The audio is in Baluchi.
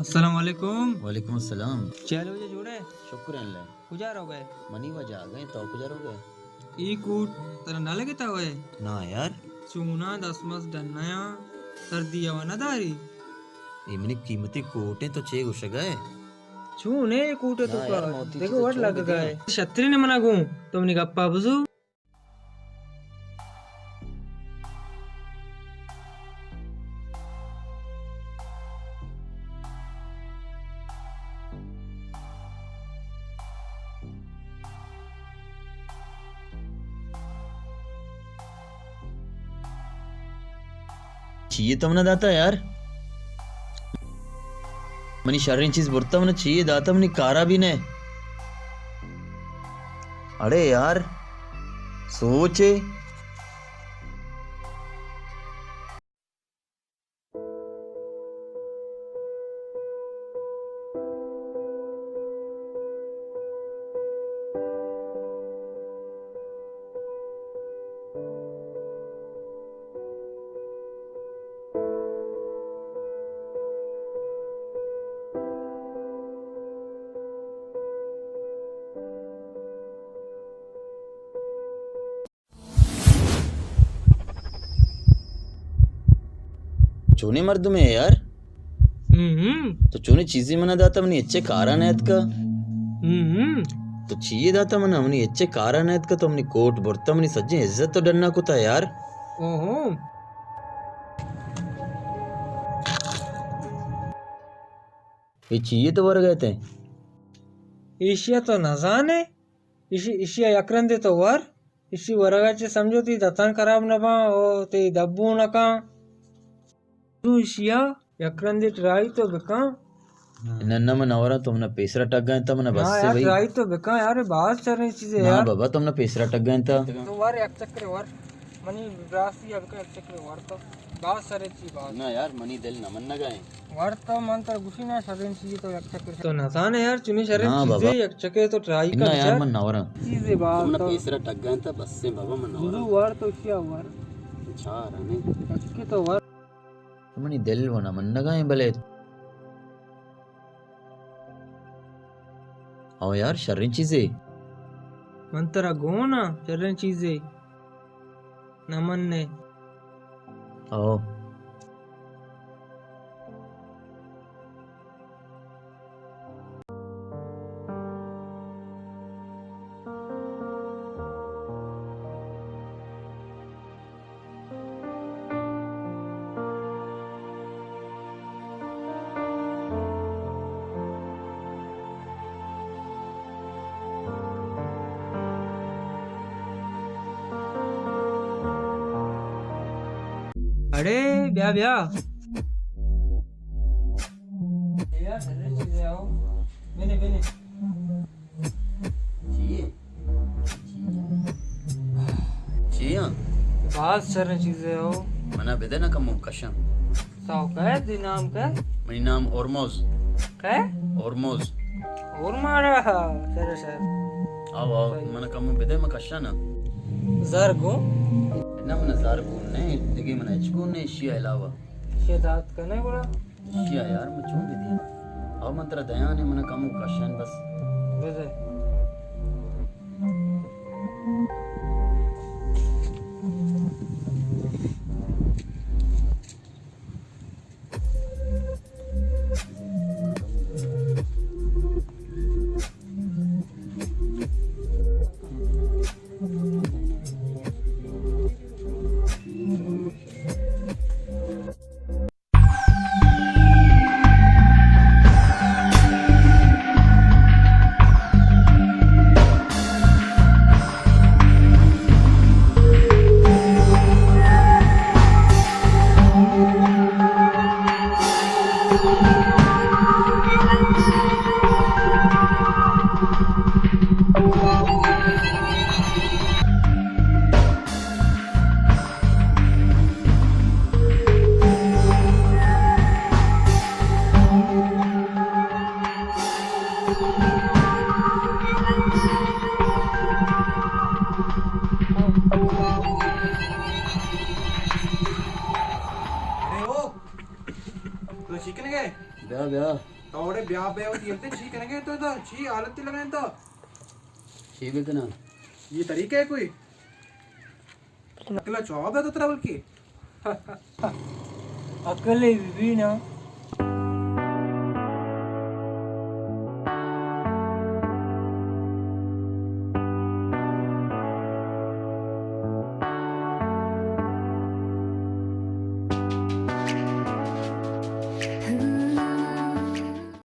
السلام علیکم۔ وعلیکم السلام۔ چے حال ئے واجہ، جوڑ ئے؟ شکر اللہ۔ کجا روگ ئے؟ منی واجہ آگہ ایں، تو کجا روگ ئے؟ اے کوٹ ترا نہ لگتا ہوئے؟ نا یار۔ چوناں دستماز ڈنّ ءَ آں، سردی ہوا نہ داری؟ اے منی قیمتی کوٹ ایں، تو چے گوشگ ئے؟ چون اے کوٹ ءِ توکا؟ دیکھو وڑ لگگ ئے۔ شتری نے منا گوں، تو منی گپا بزو۔ چیے تو منا داتا یار؟ منی شریں چیز برتا، منا چیے داتا، منی کارا بھی نہ۔ اڑے یار، سوچے۔ چونیں مردمے یار؟ ہم ہم۔ تو چونیں چیزے منا داتا، منی ہچے کارا نہ اتکا۔ ہم ہم۔ تو چیے داتا منا، منی ہچے کارا نہ اتکا، تو منی کوٹ برتا، منی سجیں عزت تو ڈنا کتا یار۔ اوہو۔ اے چیے تو ورگ ءَ ات ئے؟ ایشی ءَ تو نہ زان ئے؟ ایشی، ایشی ءَ یک رندے تو ور، ایشی ورگ ءَ چہ سمجھو تئی دتان خراب نہ باں او تئی دبو نہ کاں۔ تو ایشی ءَ یک رندے ٹرائی تو بکاں۔ نہ، نہ، من نہ وراں، تو منا پیسرا ٹگا انت، منا بس یار، بھائی۔ ٹرائی تو بکاں یار، باز شریں چیزے یار۔ نہ بابا، تو منا پیسرا ٹگا انت۔ تو ور یک چکرے ور، منی راستی ءَ بکاں یک چکرے ور تو۔ باز شریں چیز باز۔ نہ یار، منی دل نہ منگا ایں۔ ور تو من ترا گوشی نا شریں چیزے تو یک چکر۔ تو نہ زانے یار، چنی شریں چیزے یک چکر تو ٹرائی کر۔ نہ یار، من نہ وراں۔ چیزے باز تو۔ پیسرا ٹگا انت، بس ایں بابا، من نہ وراں۔ ور تو کیا ور؟ چار انے۔ چکے تو ور۔ منی دل و نہ منگا ایں بلے۔ او یار، شریں چیزے۔ من ترا گون آں، شریں چیزے۔ نہ من نے۔ او۔ اڑے بیا بیا۔ بیا، سرے چیزے آؤ۔ بنے، بنے۔ چیے؟ چیاں؟ باز شریں چیزے ہو۔ منا بدے نا کمو کشاں۔ ساو کئے؟ دی نام کئے؟ منی نام اورموز۔ کئے؟ اورموز۔ اورماڑا، شر، شر۔ آو، آو، منا کمو بدے، من کشاں نا۔ زر گوں؟ نہ، منا زر گوں نے، دگے منا ہچ گوں نے، اشی علاوہ۔ اشی دات کنے گڑا؟ اشیا یار، من چون بدیاں؟ او من ترا دیانے، من کمو کشن بس۔ بدے۔ ارے او، تو چی کنگ ئے؟ بیا بیا۔ تو اڑے بیا بیا ہوتی ہلتے چی کریں گے تو ادا؟ چی حالت لگائیں تو؟ چی بکناں؟ یہ طریقہ ہے کوئی؟ عقل جواب ہے تو ترا بلکہ؟ عقل ہے بی بی نا۔